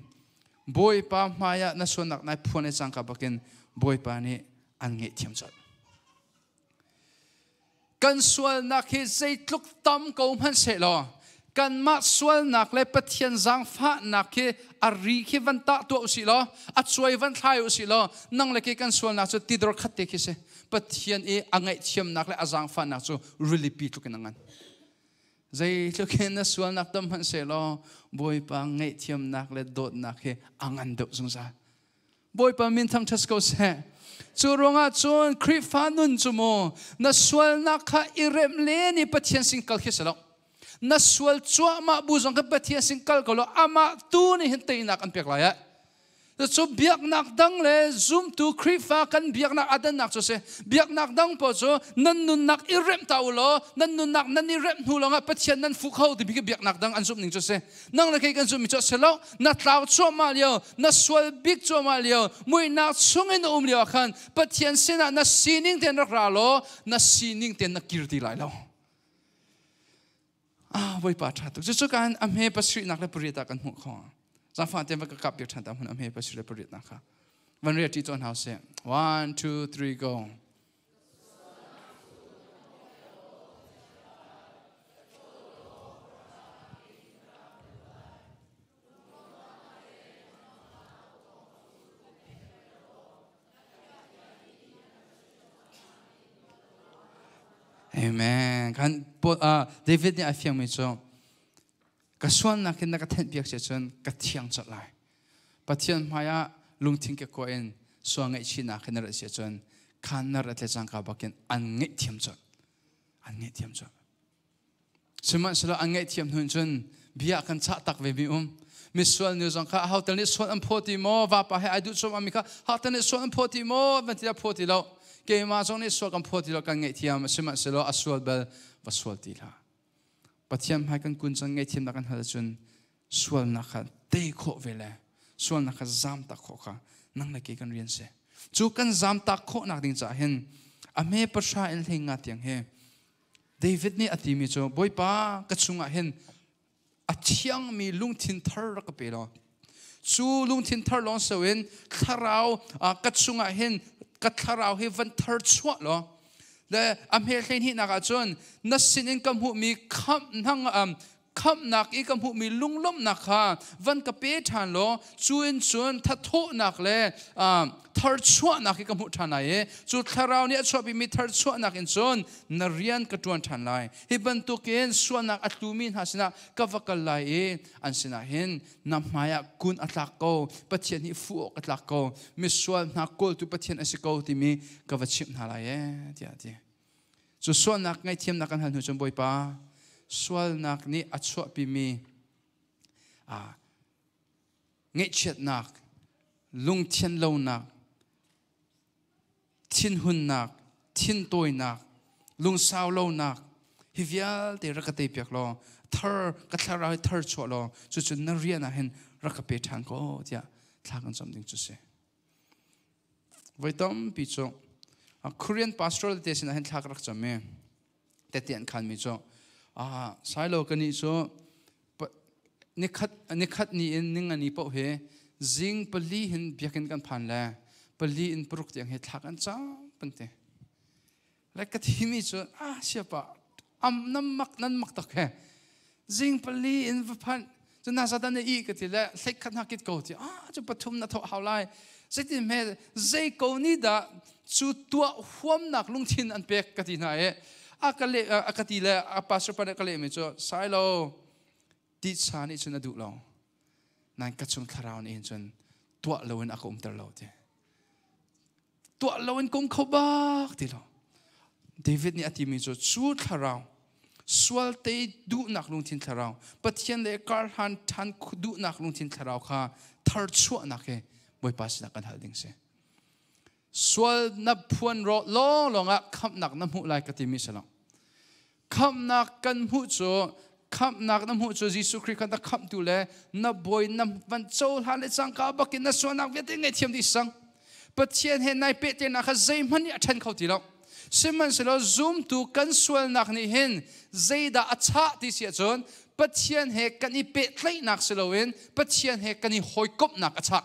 Bawipa hmaiah na sualnak nai phuan le cangka bakin Bawipa nih An ngaihthiam colh. Kan sualnak hi zeitluk tam ko hmanhsehlaw kanmah sualnak le Pathian zaangfahnak hi a ri khi van tah tuah usih law a cuai van thlai usih law nang le kei kan sualnak cu tidor khat te khi si. Pathian i a ngaihthiamnak le a zaangfahnak cu rilipi tluk in a ngan. Zeitluk in na sualnak tam hmanhsehlaw Bawipa ngaihthiamnak le dawtnak hi a ngan deuh zungzal. Bawipa min thangṭhat ko seh. Cu ruangah cun Khrihfa nun cu mu na sualnak kha i remh len i Pathian sin kal khi si lo. Na sual cuahmah bu zong kha Pathian sin kal ko law amah tu nih hin teinak an pek lai eh. Cu biaknak dang le zumtu Khrihfa kan biaknak adannak cu si. Biaknak dang pawl cu nan nunnak i remh ta u law nan nunnak nan i remh hnu lawngah Pathian nan fuh kho timi khi biaknak dang an zumh ning cu si. Nang le kei kan zumhmi cu a si lo. Na tlau cuahmah lio, na sual bik cuahmah lio, muihnak chungin na um lio ah khan Pathian sinah na sining tein rak ra law na sining tein na kir ti lai lo. Ah, Bawipa ṭha tuk. Cucu kan a hme pasarihnak le pariat ah kan hmuh kho. Zaangfah tein va ka kap piak ṭhan ta hmun a hme pasarih le pariatnak kha. Van riat ṭi tuah hna usih. One, two, three, go. Amen. Kan David nih a fiangmi cu ka sualnak in na ka thenhpiak si cun ka thiang colh lai. Pathian hmaiah lungthin kekkuah in sual ngaihchihnak in na rat si cun khan na rat le cangka bakin an ngaihthiam colh. An ngaihthiam colh. Sihmanhsehlaw an ngaihthiam hnu cun bia kan chah tak ve mi um. Misual nu zong kha hotel nih sual an phaw ti maw vapa he ai duh chom ami kha hotel nih sual an phaw ti maw van ti phaw ti lo keimah zong nih sual kan phaw ti lo kan ngaihthiam sihmanhsehlaw a sual bal va sual ti hlah Pathian hmai kan kun cang ngaihthiamnak kan hal cun sualnak kha tei khawh ve le sualnak kha zam tak khawh kha nang le kei kan rian si cu kan zam tak khawhnak ding caah hin a hme pahra in hlei nga tiang he David nih a timi cu Bawipa ka chungah hin a thiangmi lungthin thar rak ka pe law cu lungthin thar lawng so in thlarau ka chungah hin ka thlarau hi van thar chuah law le a hme hlei hnihnak ah cun na sinin ka hmuhmi khamh nang khamhnak i ka hmuhmi lunglawmhnak kha van ka pe ṭhan law cu in cun thathawhnak le tharchuahnak hi ka hmuh ṭhan lai i cu thlarau nih a chuahpimi tharchuahnak in cun na rian ka ṭuan ṭhan lai. Hi bantukin sualnak a tlumi hna sinah ka va kal lai i an sinah hin na hmaiah kun a tlak ko, Pathian hi fuh awk a tlak ko, misual hna kawltu Pathian a si ko timi ka va chimh hna lai ee tiah a ti. Cu sualnak ngaihthiamnak kan hal hnu cun Bawipa, sualnak nih a chuahpimi ngaihchiatnak, lungthianlonak, thinhunnak, thintawinak, lungsau lonak, hi vialte rak ka teipiak law, thar ka thlarau hi thar chuah law, cucun na rian ah hin rak ka pe ṭhan ko tiah thla kan cam ding cu si. Voi tampi cu Korean pastor te sinah hin thla ka rak cam i tete an khanmi cu sailo ka nih cu nikhat nikhat ni in ningani paoh hi zing pali hin biakinn kan phan le pali in paruk tiang hi thla kan cam peng te le ka thimi cu ah siapa am nan mak nan mak tak he zing pali in va phan cu na satan i ka ti le hlei khat na kit ko ti ah cu pathum na thawh hau lai zeitin hme zei ko ni dah cu tuah huamnak lungthin an pek ka ti hna i a ka le a ka ti le a pastor pa nih ka leh mi cu sailo ti cha nih cun a duh lo nan ka chung thlarau nih hin cun tuah loin a ka umter lo ti tuah loin kong kho bak ti lo David nih a timi cu cu thlarau sual te duhnak lungthin thlarau Pathian le karhlan ṭhan duhnak lungthin thlarau kha tharchuahnak he Bawipa sinah kan hal ding si sual na phuan rawh lawng lawngah khamhnak na hmuh lai ka timi si lo khamhnak kan hmuh cu khamhnak na hmuh cu Jesuh Khrih kha na khamhtu le na bawi na van cohlan le cangka bakin na sualnak vialte ngaihthiam dih sang Pathian he nai pehtlaihnak kha zeihmanh nih a ṭhen kho ti lo sihmanhsehlaw zumtu kan sualnak nih hin zeidah a chah ti si ahcun Pathian he kan i pehtlaihnak si loin Pathian he kan i hawikomhnak a chah.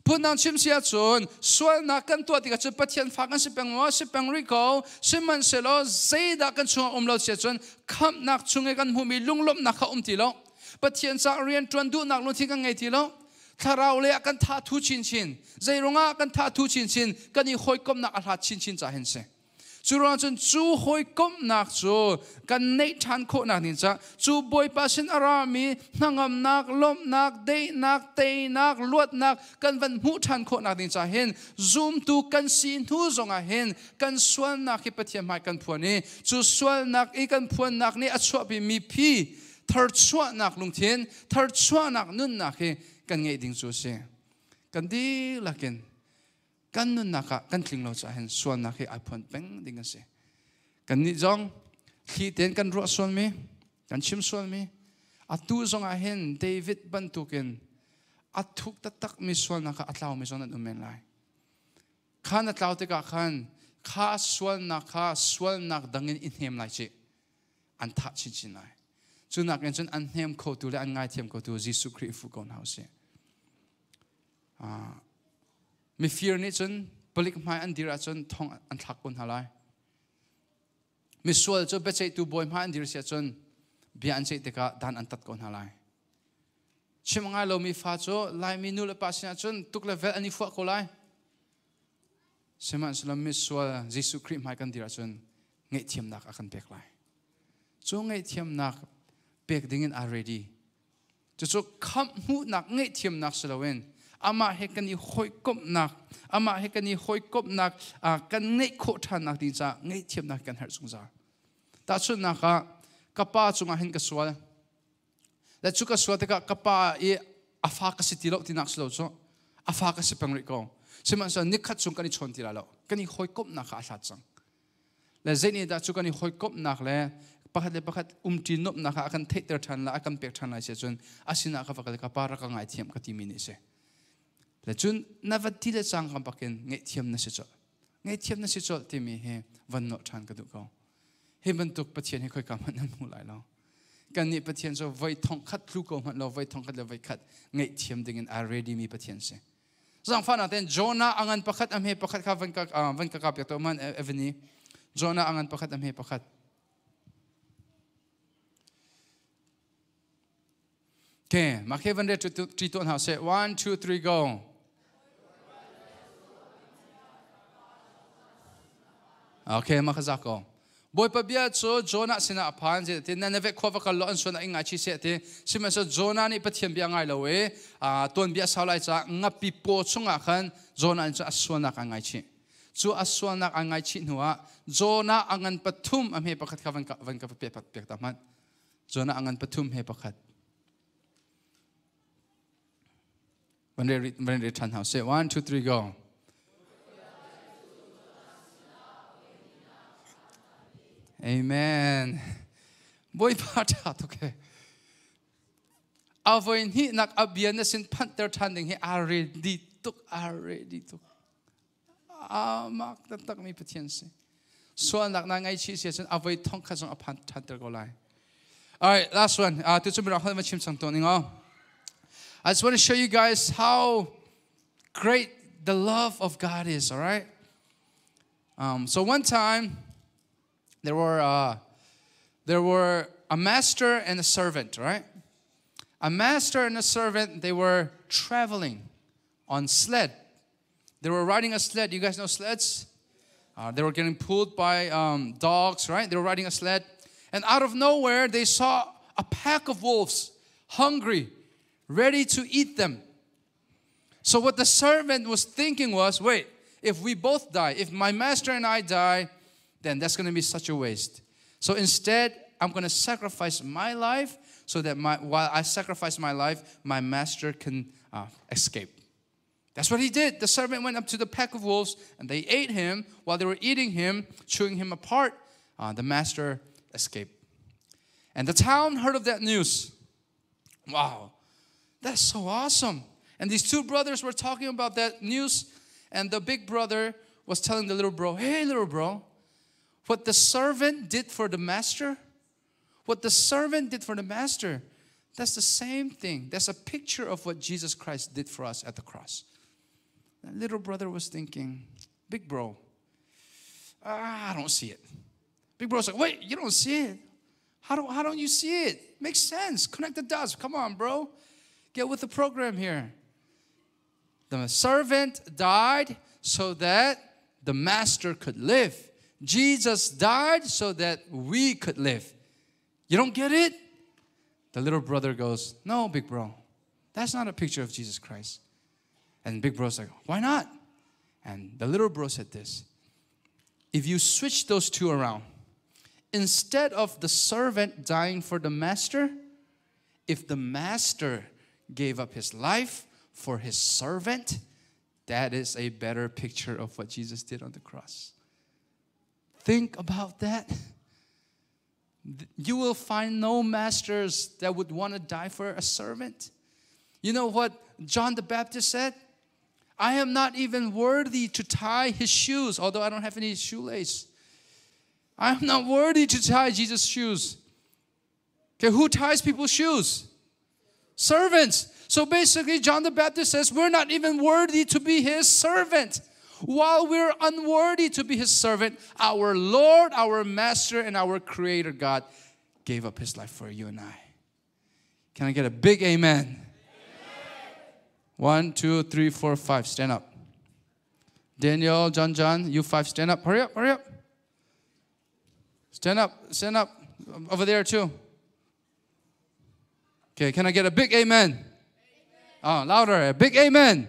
Phundang chim si ahcun sualnak kan tuah tikah cun Pathian fa kan si peng maw si peng rih ko sihmanhsehlaw zeidah kan chungah um lo si ahcun khamhnak chung i kan hmuhmi lunglawmhnak kha um ti lo Pathian caah rianṭuan duhnak lungthin kan ngei ti lo thlarau lei ah kan tha thu chinchin zeirungah kan tha thu chinchin kan i hawikomhnak a hlat chinchin ca hin si Cu ruang cun cu hawikomhnak cu kan neih ṭhan khawhnak ding caah cu Bawipa sin a rami hnangamnak, lawmhnak, daihnak, teinak, luatnak kan van hmuh ṭhan khawhnak ding caah hin zumtu kan si hnu zongah hin kan sualnak hi Pathian hmai kan phuan i cu sualnak i kan phuannak nih a chuahpimi phi tharchuahnak lungthin, tharchuahnak nunnak hi kan ngeih ding cu a si. Kan dihlak in kan nunnak ah kan tling lo caah hin sualnak hi ai phuan peng ding a si kannih zong thli tein kan ruah sualmi kan chim sualmi atu zong ah hin David bantukin a thuk taktak mi sualnak ah a tlaumi zong nan um men lai kha na tlau tikah khan kha sualnak kha sualnak dangin i hnem lai ci an thah chinchin lai cu nakin cun an hnem khotu le an ngaithiam khotu Jesuh Khrih fu ko hna usih Mifir nih cun palik hmai an dir ahcun thong an thlak ko hna lai. Misual cu biaceihtu bawi hmai an dir si ahcun bia an ceih tikah dan an tat ko hna lai. Chim ngai lomi fa cu Laimi nu le pa sinah cun tuk le vel an i fuah ko lai. Sihmanhsehlaw misual Jesuh Khrih hmai kan dir ahcun ngaihthiamnak a kan pek lai. Cu ngaihthiamnak pek dingin aa ready. Cucu khamh hmuhnak ngaihthiamnak si loin amah he kan i hawikomhnak amah he kan i hawikomhnak kan ngeih khawh ṭhannak ding caah ngaihthiamnak kan herh zungzal. Tahchunhnak ah ka pa cungah hin ka sual. Le cu ka sual tikah ka pa i a fa ka si ti lo tinak si lo cu a fa ka si peng rih ko. Sihmanhsehlaw nikhat chung kan i chawn ti lai lo. Kan i hawikomhnak kha a hlat cang. Le zei nih dah cu kan i hawikomhnak le pakhat le pakhat umṭi nuamhnak ah a kan theihter ṭhan lai a kan pek ṭhan lai si ahcun a sinah ka va kal ka pa rak ka ngaithiam ka timi nih si le cun na va ti le cang kan bakin ngaihthiam na si colh ngaihthiam na si colh timi hi van nawh ṭhan ka duh ko hi bantuk Pathian hi khoika hmanh nan hmu lai lo kannih Pathian cu voi thong khat tlu ko hmanh lo voi thong khat le voi khat ngaihthiam dingin a ready mi Pathian si Zangfahnak tein Jonah a ngan pakhat a hme pakhat kha van ka van ka kap piak to man Evani Jonah a ngan pakhat a hme pakhat Okay, makhe van re tri to hna se 1 2 3 go. Okay, makha ko. Bawipa bia cu Jonah sinah a phan ti Nineveh khua va kal law an suan ah in ngaichih seh ti sihmanhsehlaw Jonah nih Pathian bia ngai lo i tuanbia sau lai caah ngapi paw chungah khan Jonah nih cun a sualnak aa ngaichih cu a sualnak aa ngaichih hnuah Jonah a ngan pathum a hme pakhat kha van ka van ka pek pek ta hmanh Jonah a ngan pathum he pakhat van re van re ṭhan hau seh one two three go Amen. Bawipa ṭha tuk he. A voi hnihnak a bia na sin phanhter ṭhan ding hi aa ready tuk, aa ready tuk. Aa mak taktak mi Pathian si. Sualnak na ngaihchih si ahcun a voi thong khat zong a phan ṭhanter ko lai. All right, last one. Tu cu mirang holh ma chim chang tawn ning I just want to show you guys how great the love of God is, all right? So one time, there were, there were a master and a servant, right? A master and a servant, they were traveling on sled. They were riding a sled. You guys know sleds? They were getting pulled by dogs, right? They were riding a sled. And out of nowhere, they saw a pack of wolves, hungry, ready to eat them. So, what the servant was thinking was wait, if we both die, if my master and I die, then that's going to be such a waste. So, instead, I'm going to sacrifice my life so that my, while I sacrifice my life, my master can escape. That's what he did. The servant went up to the pack of wolves and they ate him. While they were eating him, chewing him apart, the master escaped. And the town heard of that news. Wow, that's so awesome. And these two brothers were talking about that news, and the big brother was telling the little bro, Hey, little bro, what the servant did for the master, what the servant did for the master, that's the same thing. That's a picture of what Jesus Christ did for us at the cross. The little brother was thinking, Big bro, I don't see it. Big bro's like, wait, you don't see it? How, do, how don't you see it? Makes sense. Connect the dots. Come on, bro. Get with the program here. The servant died so that the master could live. Jesus died so that we could live. You don't get it? The little brother goes, No, big bro, that's not a picture of Jesus Christ. And big bro's like, Why not? And the little bro said this If you switch those two around, instead of the servant dying for the master, if the master gave up his life for his servant, that is a better picture of what Jesus did on the cross. Think about that. You will find no masters that would want to die for a servant. You know what John the Baptist said? I am not even worthy to tie his shoes, although I don't have any shoelace. I am not worthy to tie Jesus' shoes. Okay, who ties people's shoes? Servants. So basically, John the Baptist says we're not even worthy to be his servant. While we're unworthy to be his servant, our Lord, our Master, and our Creator God gave up his life for you and I. Can I get a big amen? Amen. 1, 2, 3, 4, 5. Stand up. Daniel, John, John, you five, stand up. Hurry up, hurry up. Stand up, stand up. Over there too. Okay, can I get a big amen? Amen. Oh, louder. A big amen. Amen.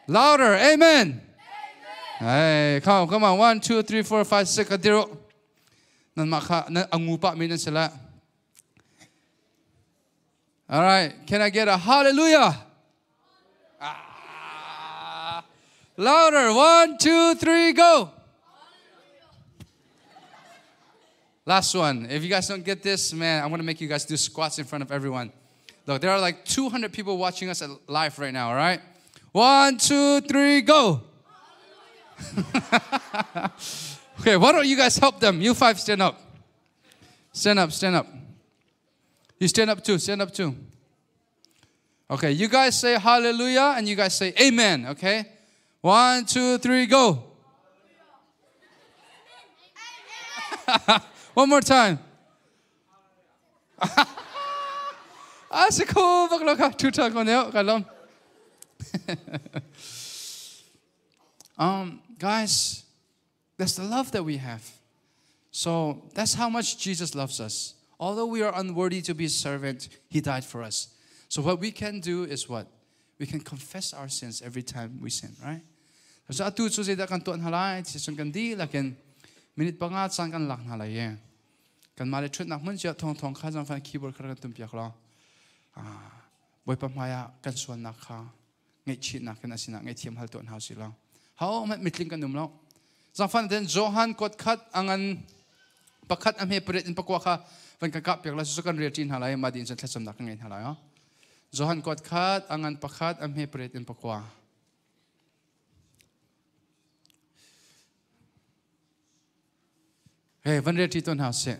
Louder. Amen. Amen. Hey, come on, come on. 1, 2, 3, 4, 5, 6. Adiro. Nan maka nan angupa mi nan sila. All right. Can I get a hallelujah? Ah. Louder. 1, 2, 3, go. Last one. If you guys don't get this, man, I'm going to make you guys do squats in front of everyone. Look, there are like 200 people watching us live right now, all right? 1, 2, 3, go. Okay, why don't you guys help them? You five, stand up. Stand up, stand up. You stand up too, stand up too. Okay, you guys say hallelujah and you guys say amen, okay? 1, 2, 3, go. One more time. Guys, that's the love that we have. So that's how much Jesus loves us. Although we are unworthy to be his servant, he died for us. So what we can do is what? We can confess our sins every time we sin, right? So atu cu zeidah kan tuah hna lai ti cun kan dihlak in minute panga caan kan lak hna lai i kanmah le ṭhutnak hmun cio thawngthawng kha zangfan keyboard kha kan tumpiak law Bawipa hmaiah kan sualnak kha ngaihchihnak in a sinah ngaihthiam hal tuah hna usih law ho hmanh mitling kan um lo. Zangfan ten Johan kuat khat angan pakhat a hme pariat in pakua kha van kan kah piak lai cu kan rel ṭi hna lai mah din cun thlacamnak kan ngei hna lai. Johan kuat khat angan pakhat a hme pariat in pakua. Hey, van rel ṭi tuan hna sih.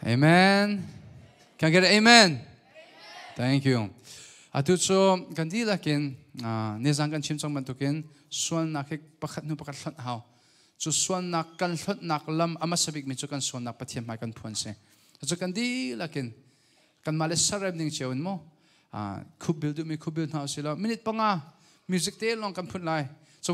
Amen. Can I get an amen? Amen. Thank you. Atu cu kan dihlak in nizang kan chim cang bantukin sualnak hi pakhat hnu pakhat hlonh hau. Cu sualnak kan hlonhnak lam a hmasa bikmi cu kan sualnak Pathian hmai kan phuan si. Cu kan dihlak in kanmah le sarem ning cio in mu khup bil duhmi khup bil hna usih law minute panga music te lawng kan phun lai.